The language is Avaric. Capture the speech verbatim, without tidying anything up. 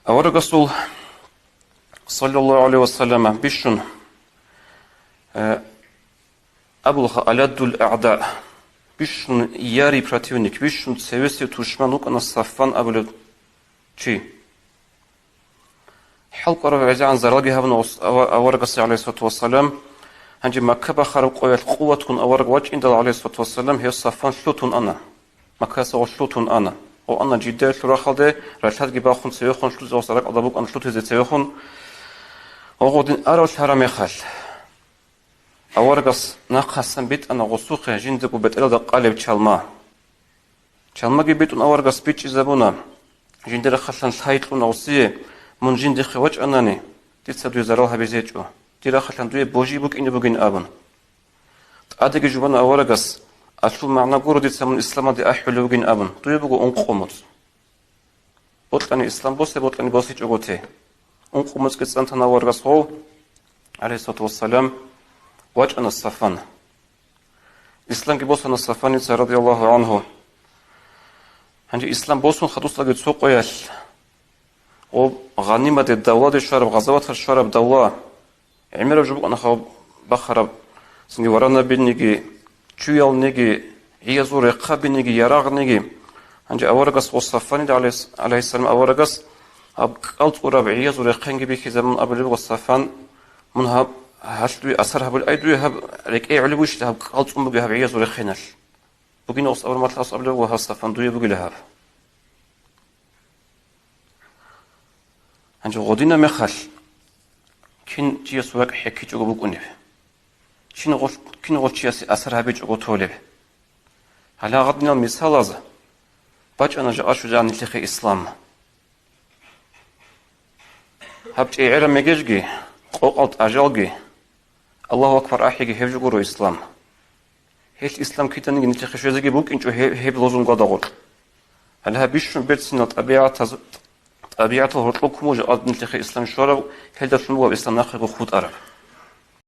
Аварагасул, саллаллагьу гӀалайгьи ва саллама, бищун, э, абулха аладдул агӀда, бищун ярый противник, бищун цевесев тушман вукӀана Сафван абулев чи. ХӀалкӀварав гӀезегӀан заралги гьабуна ус-, ава-, аварагасде, гӀалайгьиссалату вассалам. Гьанже Макка бахараб къоялъ къуватгун авараг вачӀиндал, гӀалайгьиссалату вассалам, гьев Сафван лъутун ана. Маккаса гъо лъутун ана. Гъо ана Жиддаялъул рахъалде, ралъадги бахун цевехун лъузе гъос ракӀалда букӀана лъутизе цевехун. Гъо гъодин арав лъара мехалъ, аварагас нахъасан битӀана гъосухъе жиндаго бетӀералда къалеб чалма. Чалмаги битӀун аварагас бичӀчӀизабуна, жиндир рахъалъан лъай кьуна гъосие, мун жиндихъе вачӀанани, дица дуе зарал гьабизе гьечӀо, дир рахъалъан дуе божи букӀине бугин абун. ТӀадеги жубана аварагас, алъул магӀна гуро дица мун исламалде ахӀулев вугин абун, дуе буго ункъо моцӀ. Бокьани ислам босе, бокьани босичӀого те. Ункъо моцӀги цӀан тана аварагас гъов, гӀалайгьиссалату вассалам, вачӀана Сафван. Исламги босана Сафваница, радияллагьу гӀанху. Гьанже ислам босун хадуслаги цо къоялъ, гъоб гъанимаде, давладе щвараб, гъазаваталъ щвараб давла, гӀемераб жо букӀана гьаб бахараб, цинги варанабиниги, чуялниги, гӀиязул рехъабиниги, ярагъниги. Гьанже аварагас ва Сафванида гӀалайгьис-, гӀалайгьиссалам аварагас гьаб кӀал цӀураб гӀиязул рехъенги бихьизабун абулеб буго Сафван, мун гьаб, гьалъ дуе асар гьабулеб, ай дуе гьаб рекӀее гӀолеб вищ гьаб кӀал цӀун бугеб гьаб гӀиязул рехъеналъ. Бугин ос абураб махалъ ос абулеб буго гьаб Сафван дуе бугила гьаб. Гьанже гъодина мехалъ, кин чиясул ракӀ хӀеккичӀого букӀунеб? Кин гъолъ-, кин гъолъ чиясе асар гьабичӀого толеб? Гьале гъадинал мисалаз бачӀана жакъа щвезегӀан нилъехъе ислам. Гьаб чӀегӀераб мегежги, къокъал тӀажалги, Аллагьу акбар ахӀиги гьеб жо гуро ислам. Гьелъ ислам киданиги нилъехъе щвезеги букӀинчӀо гьеб, гьеб лозунгада гъоркь. Гьале гьаб бищун берцинал тӀабигӀатаз-, тӀабигӀатал гьоркьоб ккун буго жакъа нилъехъе ислам щвараб, гьелдалъун буго ислам нахъего хутӀараб.